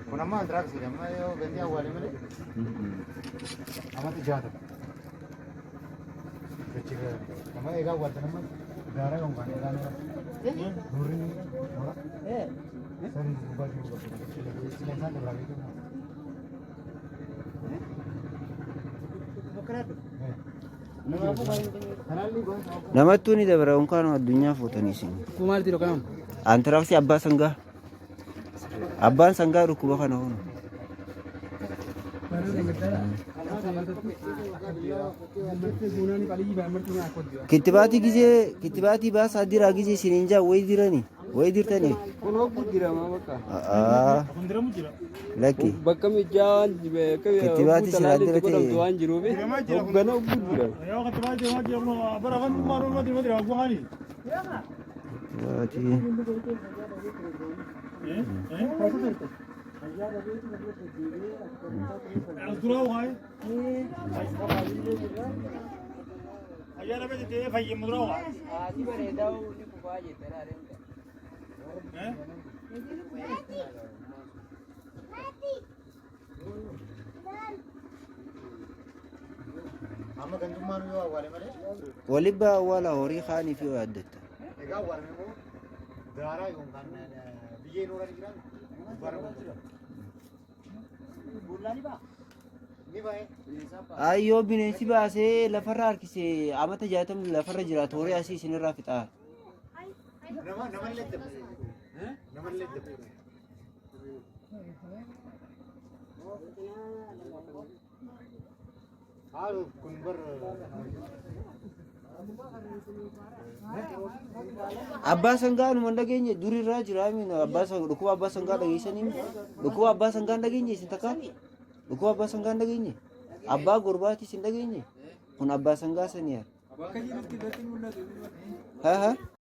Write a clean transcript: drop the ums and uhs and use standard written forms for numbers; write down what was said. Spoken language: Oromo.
Kun amma antiraaksii amma yoo gandi awwaale malee amatti jaatama. Nama egaa awwaaltan amma daaraa yookaan egaa nura. Nurri nura. Sani gubbaa jiru bakka qilleensaan dabraa beekamu. Namattuu ni dabra unkaan addunyaa fuutanii isin. Maalti dhokanamu? Antiraaksii abbaa sangaa. Abbaan sangaa dhukkuba kana hunu. Kittibaatii gizee kittibaatii baasaa diraa gizee isiniin jaa wayi diranii wayi dirtanii. Kun hogguu dirama bakka. A'aa lakki Bakka mijaa Kittibaati silaa dira ta'e. godhamtu waan jiruuf hoggana hogguu dirama. Kittibaatii. Amma gandummaan yoo awwaale malee Walibba awwaala horii kaanii fi yaaddatta. egaa awwaalame immoo daaraa yookaan biyyee noora ni jiraan gubbaarra jira. Ni ba'e. Ayyoo bineensi baasee lafarra harkisee amata 60 lafarra jiraatu horii asii isinirraa fixaa. Nama namallee dabbe. Namallee dabbe. Haadhu kun bar Abbaa sangaa numa hin dhageenye durirraa jira amiin abbaa sangaa dhukkuba abbaa sangaa dhageessanii dhukkuba abbaa sangaa hin dhageenye isin takka dhukkuba abbaa sangaa hin dhageenye abbaa gorbaatis hin dhageenye kun abbaa sangaa sanii Bakka jirutti irratti mul'atu. haa haa.